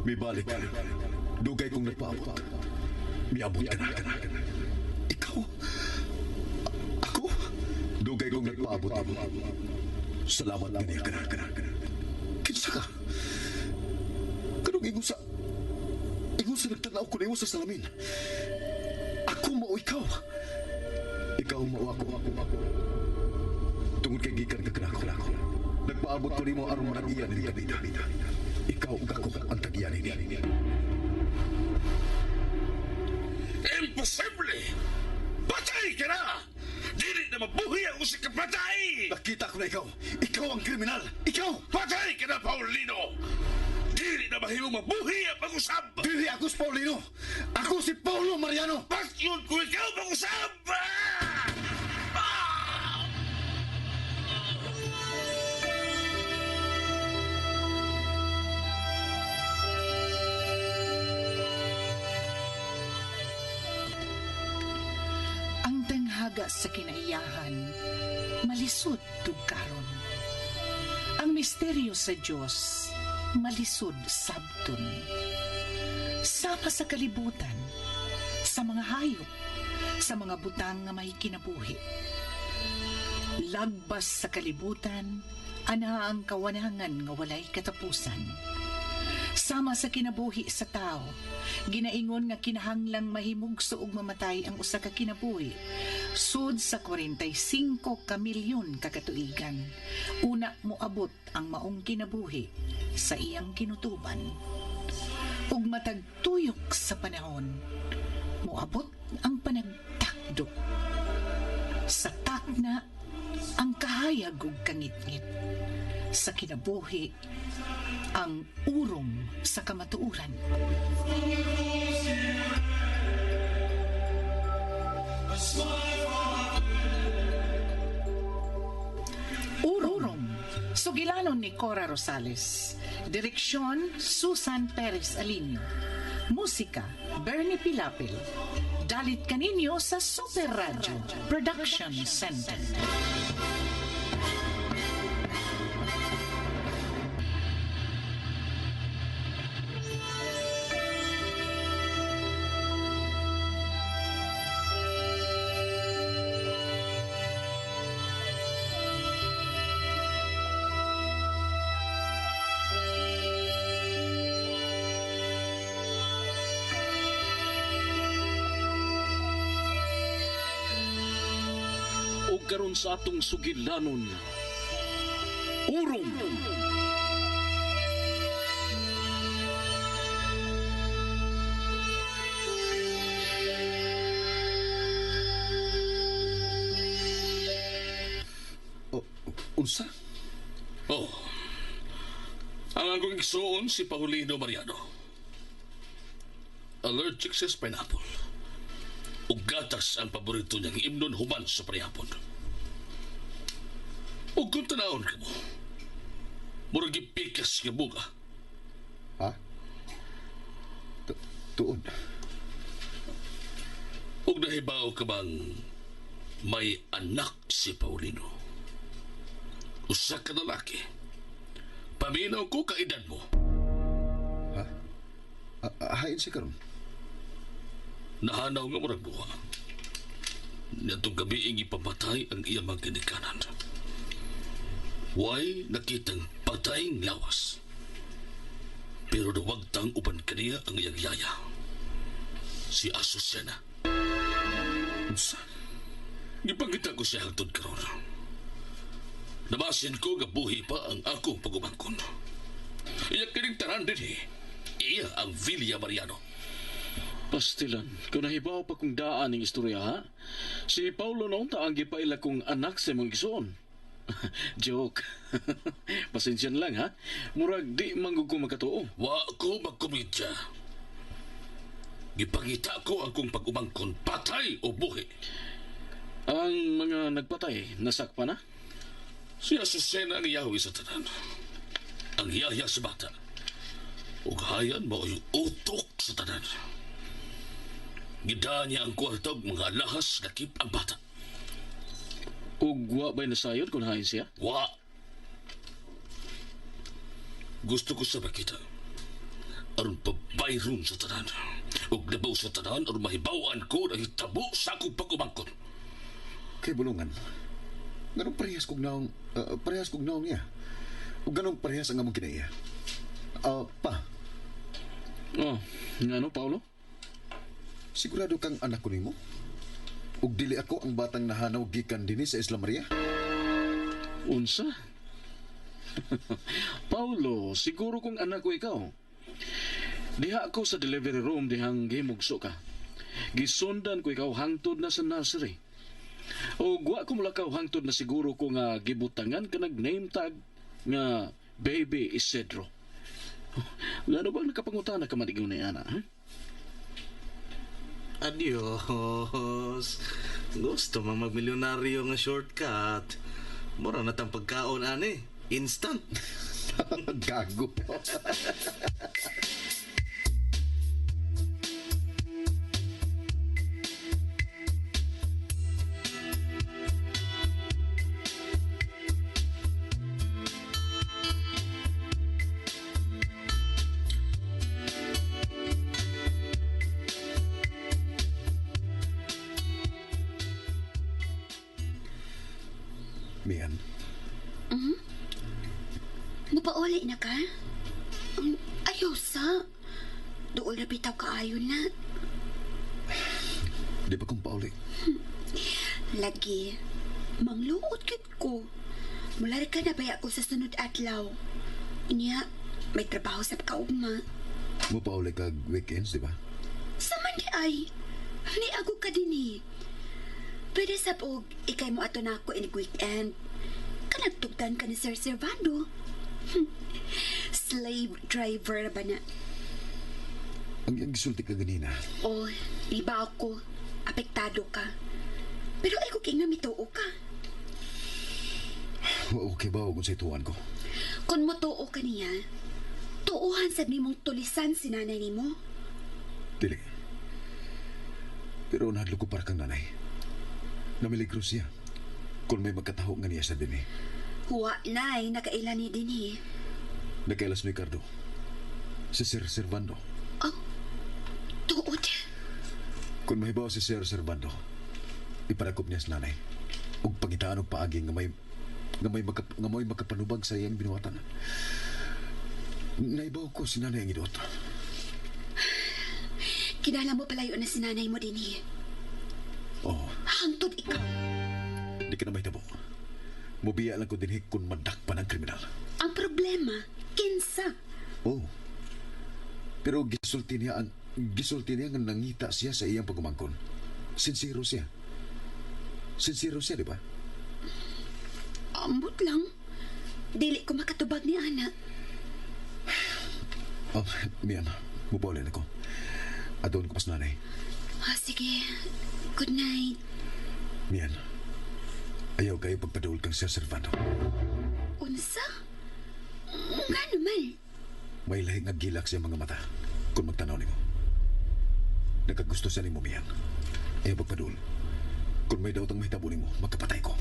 Mibalik ka. Dugay kong nagpaabot. Miabot ka na. Ikaw? Ako? Dugay kong nagpaabot. Salamat kaniya ka na. Kinsa ka? Kanong ingon sa... Ingon sa nagtanaw ko nimo sa salamin. Ako mao ikaw. Ikaw mao ako. Tungod kay gikan ka kanako. Nagpaabot ko nimo aron manag-iya ni David. Ikaw ug ako ang tag-iya nini. Imposible! Patay ka na! Dili na mabuhi ang usa ka patay! Nakita ko na ikaw. Ikaw ang kriminal. Ikaw! Patay ka na, Paulino! Dili na mahimong mabuhi ang pag-usab! Dili ako si Paulino. Ako si Paulo Mariano. Patyon ko ikaw pag-usab! Ah! Ah! Ang tanghaga sa kinaiyahan, malisod tugkaron. Ang misteryo sa Dios, malisod sabton. Sama sa kalibutan, sa mga hayop, sa mga butang nga may kinabuhi. Lagbas sa kalibutan, ana ang kawanangan nga walay katapusan. Sama sa kinabuhi sa tao, ginaingon nga kinahanglang mahimugso og mamatay ang usa ka kinabuhi. Sud sa 45 ka milyon ka katuigan, una moabot ang maong kinabuhi sa iyang kinutuban. Ug matag tuyok sa panahon, moabot ang panagtakdo. Sa takna, ang kahayag ug kangitngit. Sa kinabuhi, ang urong sa kamatuoran. Urong. Sugilanon ni Cora Rosales. Direksyon, Susan Perez Alinio. Musika, Bernie Pilapil. Dalit kaninyo sa Super Radio Production Center. O karon sa atong sugilanon. Urong! O, unsa? Oh. Ang akong igsuon si Paulino Mariano. Allergic sa pineapple. Ug gatas ang paborito niyang imnon human sa parehapon. Ug kung tanawon ka mo, murag gipikas nga buga. Ha? Tuod. Ug nahibaw ka bang may anak si Paulino? Usa ka lalaki. Paminaw ko kaedad mo. Ha? Hain siya karon? Nahanaw nga murag buha. Niadtong gabi ing ipamatay ang iyang mga ginikanan. Way nakitang patayng lawas. Pero nawagtang uban kaniya ang iyang yaya. Si Azucena. Unsa? Gipangita ko siya hangtod karon. Nabasin ko nga buhi pa ang akong pagumangkon. Iya kining tanan dinhi. Iya ang Villa Mariano. Pastilan, kung nahibaw pa kong daan ng istorya, ha? Si Paulo noon ta ang gipaila kong anak sa imong igsoon. Joke. Pasensya na lang, ha? Murag di manggug ko makatuo. Wa ko magkomedya. Gipangita ko ang kong pag-umangkon, patay o buhi. Ang mga nagpatay, nasakpa na? Si Azucena ang yawi sa tanan. Ang yaya sa bata. Ug hayan mao'y utok sa tanan. Gida niya ang kwarta ug mga alahas nakip ang bata. Ug wa ba'y nasayod kung hain siya? Wa. Gusto ko sa makita. Aron pabayron sa tanan. Ug labaw sa tanan aron mahibaw-an ko na hitabo sa akong pag-umangkon. Kay bulungan, ganong parehas kog naong, parehas kog naong niya. Ug ganong parehas ang among kinaiya. Pa, Oh, ngano, Paulo? sigurado kang anak ko nimo? Ug dili ako ang batang nahanaw gikan dinhi sa Isla Maria? Unsa? Paulo, siguro kung anak ko ikaw. Diha ako sa delivery room dihang gihimugso ka. Gisundan ko ikaw hangtod na sa nursery. O wa ko mulakaw hangtod na siguro ko nga gibutangan ka nag name tag nga Baby Isidro. Ngano bang nakapangutana ka man ingon ni ana? Ha? Adios. Gusto mang magmilyonaryo nga shortcut. Mura na tang pagkaon ani. Instant. Gago. Mian, Mupauli na ka? Ayaw sa. Duol na bitaw kaayo na. di ba kong pauli? Lagi, mangluot kit ko. Mula ka na baya ko sa sunod adlaw. Inya, may trabaho sa kaugma. Mo pauli kag weekends, di ba? Sa man di ay, ni ako ka din eh. Pwede sab og ikay mo ato na ako in weekend. Kanagtugtan ka ni Sir Servando. Slave driver ba na? Ang iyang gisulti ka ganina, O, iba ako. Apektado ka. Pero ay ko kay nga mituo ka. wa okay ba og unsay tuwan ko? Kung motuo ka niya, tuuhan sad nimong tulisan si nanay nimo. Dili. Pero nahadlok ko para kang nanay. Namiligro siya. Kung may magkataho nga niya sa dinhi. Huwa nay, nakaila ni dinhi. Nakailas ni Ricardo. Si Sir Servando. Oh, tuod. Kung mahibaw si Sir Servando, iparakop niya sa nanay. Ug pangitaan og paagi nga may nga may makapanubag sa iyang binuhatan. Naibaw ko si nanay ang idot. Kinala mo palayo na si nanay mo dinhi. Oh, Hangtod ikaw. di ka na mahitabo. Mubiya lang ko dinhi kung madakpan ang kriminal. Ang problema, kinsa. Oh. Pero gisulti niya nga nangita siya sa iyang pagumangkon. Sincero siya. Sincero siya, di ba? Ambot lang. Dili ko makatubag ni Ana. Oh, Mian, mupaulin ako. Adoon ko pas nanay. Ah, sige. Good night. Mian, ayaw kayo pagpadul kang Sir Servando. Unsa? Nga naman. May lahi nga gilak sa mga mata kung magtanaw nimo. Nagkagusto siya nimo, Mian. Ayaw pagpadul. Kung may daw tang mahitabo nimo, magkapatay ko.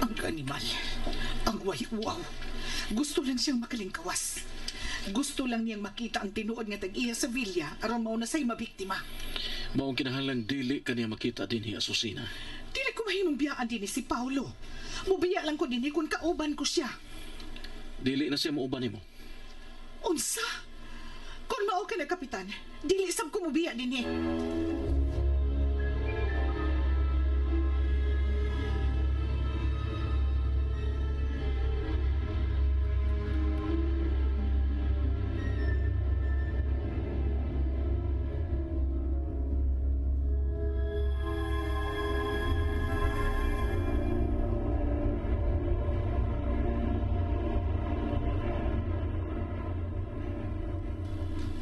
Ang animal. Ang way-uaw. Gusto lang siyang makalingkawas. Gusto lang niyang makita ang tinuod nga tag-iya sa villa aron mao na sa'y mabiktima. Maong kinahanglang dili kaniya makita dinhi Asusina. Dili ko mahimong biyaan dinhi si Paulo. Mubiya lang ko dinhi kung kauban ko siya. Dili na siya muuban nimo. Unsa? Kung mao ka na, kapitan, dili sab ko mubiya dinhi.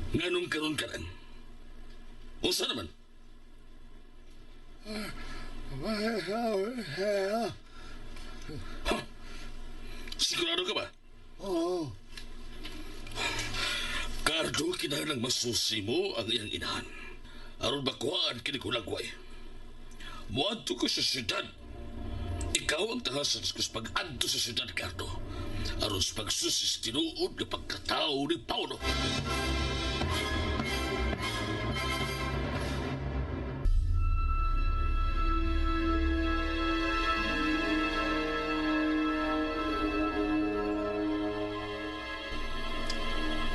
Nganong karon ka lang? Unsa naman? Ha? Sigurado ka ba? Oo. Cardo, kinahanglang masusi mo ang iyang inahan. Aron makuhaan kini hulagway. Muadto ko sa syudad. Ikaw ang tahasan sa pag-adto sa syudad, Cardo. Aron sa pagsusis tinuod nga pagkatao ni Paulo.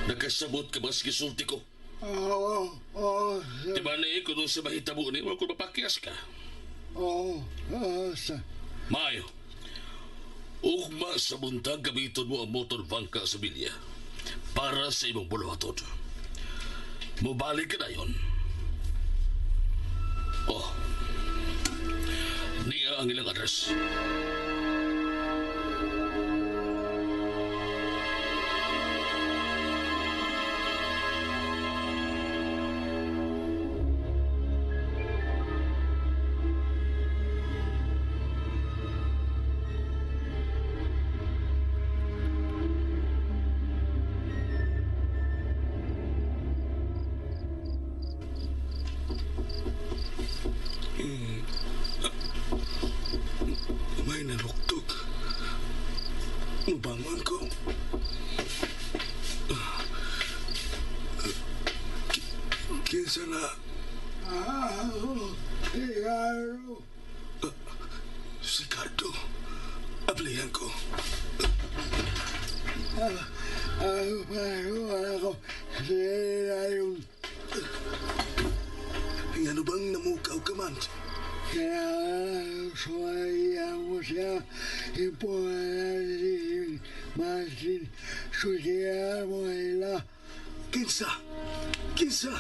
Nakasabot ka ba sa gisulti ko? Oo. Oo. Di ba na kung sa mahitabo ni mo kung mapakyas ka? Oo. Maayo. Ugma sa buntag gamiton mo ang motor bangka sa bilya para sa imong buluhaton. Mubalik ka na yon. Oh. Niya ang ilang address. May naluktog. Mubangon ko. Kinsa na? Si Cardo. Ablihan ko. Ngano bang namukaw ka man? Kinsa? Kinsa?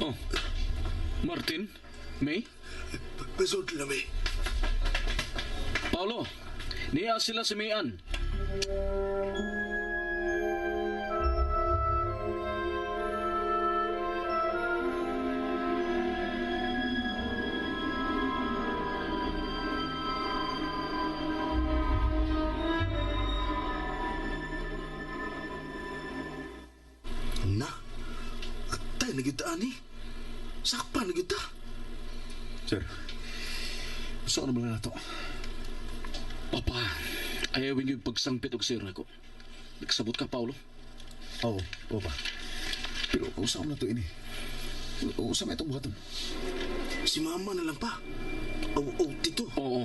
Oh. Martin? May? Pasod na may. Paulo, niya sila si Mayan. Na, atay na gyud ani. Sakpan na gyud ta. Sir, saan naman na to? Papa, ayaw yung pagsangpit og sir nako. Nagsabot ka, Paulo? Oo, oo pa. Pero kung saan na to ini? Saan may itong buhaton? Si mama na lang pa. O, tito. Oo.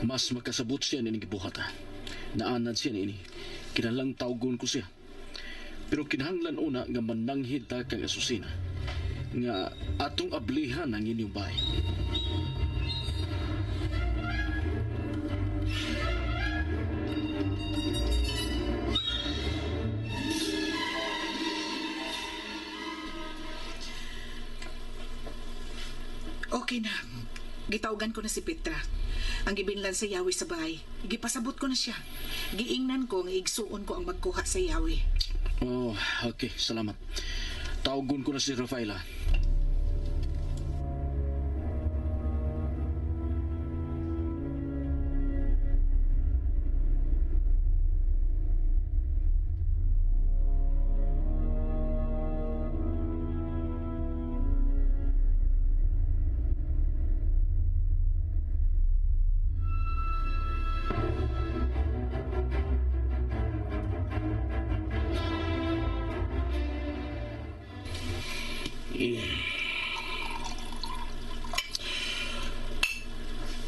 Mas makasabot siya ni gibuhat. Naanad siya niini. Kinalang tawgon ko siya. Pero kinahanglan una nga mananghid ta kang asusina. Nga atong ablihan ang inyong bahay. Okay na. Gitawagan ko na si Petra. Ang gibinlan sa yawi sa bahay. Gipasabot ko na siya. Giingnan ko nga igsuon ko ang magkuha sa yawi. Oh, okay. Salamat. Tawgon ko na si Rafaela.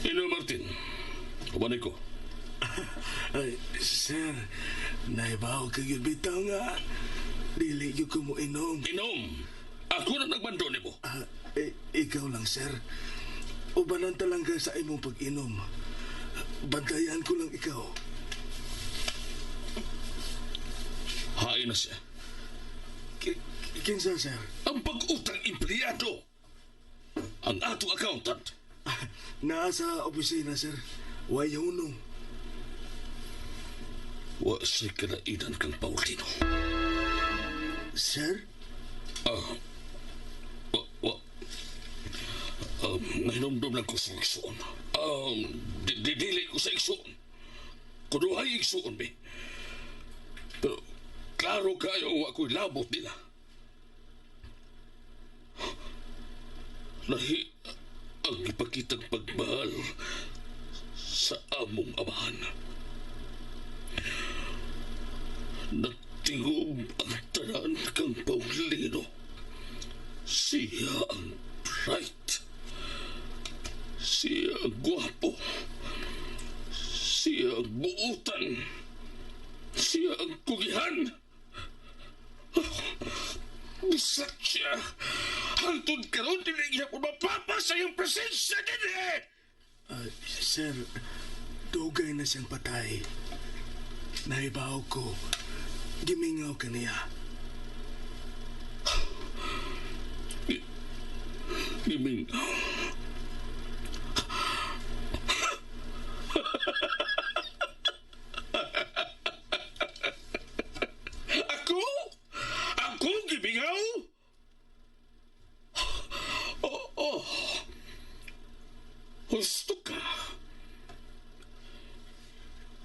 Hello, Martin. Ubanay ko. Ay, sir, naibaw ka gyud bitaw nga. Dili gyud ko mo inom. Inom! Ako na nagmando nimo. Ikaw lang, sir. Ubanan talaga sa imong pag-inom. Bantayan ko lang ikaw. Hain na siya. Kinsa, sir? Ang pag-utang empleyado. Ang atong accountant. Naa sa opisina, sir. Way hunong. Wa siya kalainan kang Paulino. Sir? Wa. Nahinomdom lang ko sa igsuon. Dili ko sa igsuon. Kunuhay igsuon, be. Pero klaro kayo wa ko'y labot nila. Lahi ang ipakitang pagmahal sa among amahan. Natingob ang tanan kang Paulino. Siya ang bright. Siya ang gwapo. Siya ang buutan. Siya ang kugihan. Bisat siya. Hantod karon dili gyapon mapapa sa iyong presensya dinhi. Sir, dugay na siyang patay. Nahibaw ko. Gimingaw ka niya. Gimingaw. Ako? Ako gimingaw? Oo. Husto ka.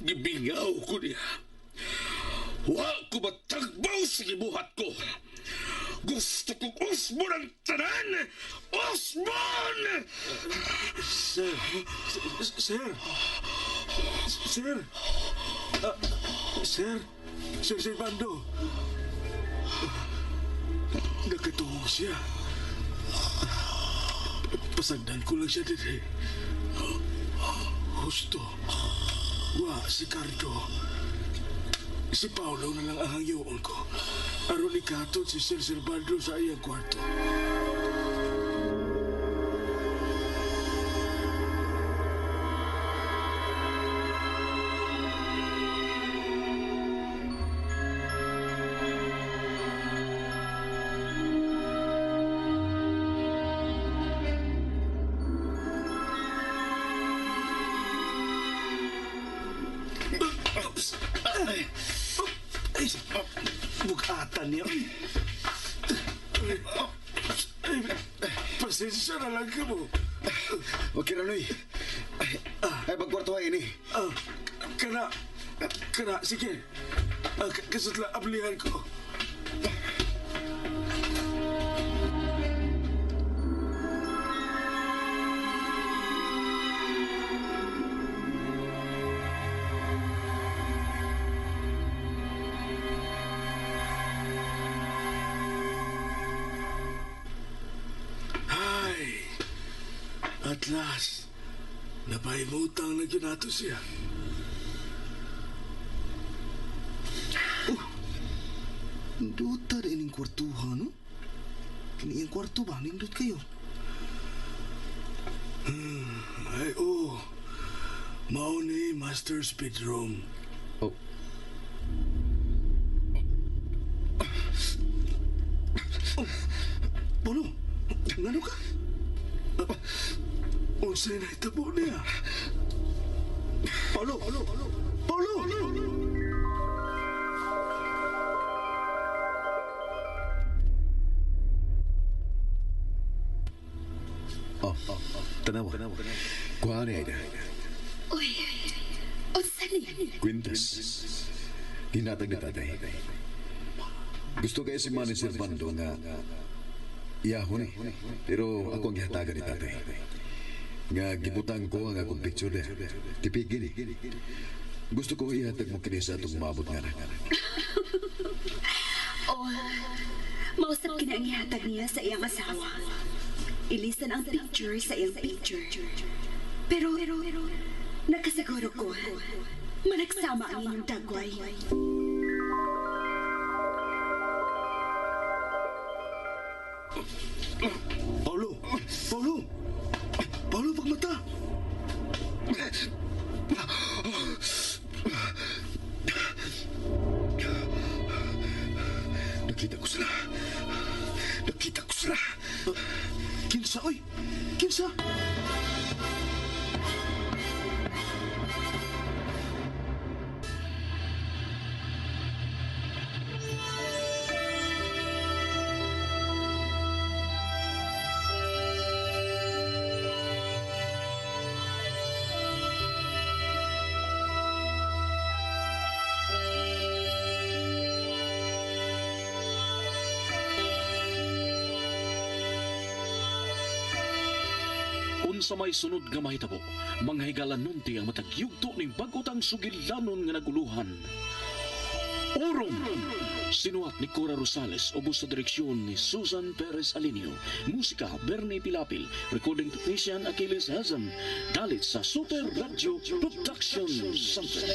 Gimingaw ko niya. Wa ko matagbaw sa gibuhat ko. Gusto kong usbon ang tanan! Usbon! Sir! Sir! Sir! Sir! Sir Servando! Nakatuhog siya. Pasagdan ko lang siya din eh. Husto. Wa si Cardo. Si Paolo na lang ang hangyoon ko. Aron ikatod si Sir Servando sa iyang kwarto. Oops! Ay! Ay! Bugatan niya. Ay, pasensya na lang ka mo. Okay na, Noy. Ay, pagkwarto ay ini. Kana, kana, sige. Kasutla, ablihan ko. Ay, at last, napahimutang na ginato siya. Nindot na ining kwartuha, no? Kini iyang kwarto ba? Nindot kayo. Ay, oh. Mao ni Master's bedroom. Oh. Oh, Bono, ngano ka? Unsay na itabo niya? Paulo! Paulo! Paulo! Oh, tanawa. Kuha ni Aida. Uy, unsa ni? Kwintas. Hinatag ni tatay. Gusto kayo si Manny Servando nga iyahon eh. Pero ako ang gihatagan ni tatay. Nga gibutang ko ang akong picture niya. Tipigin eh. Gusto ko ihatag mo kini sa atong maabot nga anak. Oh, mausap kina ang ihatag niya sa iyang asawa. Ilisan ang picture sa iyang picture. Pero, nakasiguro ko, managsama ang inyong dagway. Paulo! Paulo, pagmata! Nakita ko sila. Nakita ko sila. Kinsa, oy! Kinsa! Unsa may sunod nga mahitabo, mga higala nunti ang matag yugto ning bag-otang sugilanon nga naguluhan. Orong! Sinuhat ni Cora Rosales, ubos sa direksyon ni Susan Perez Alinio. Musika, Bernie Pilapil. Recording technician, Achilles Hazem. Dalit sa Super Radio Production Center.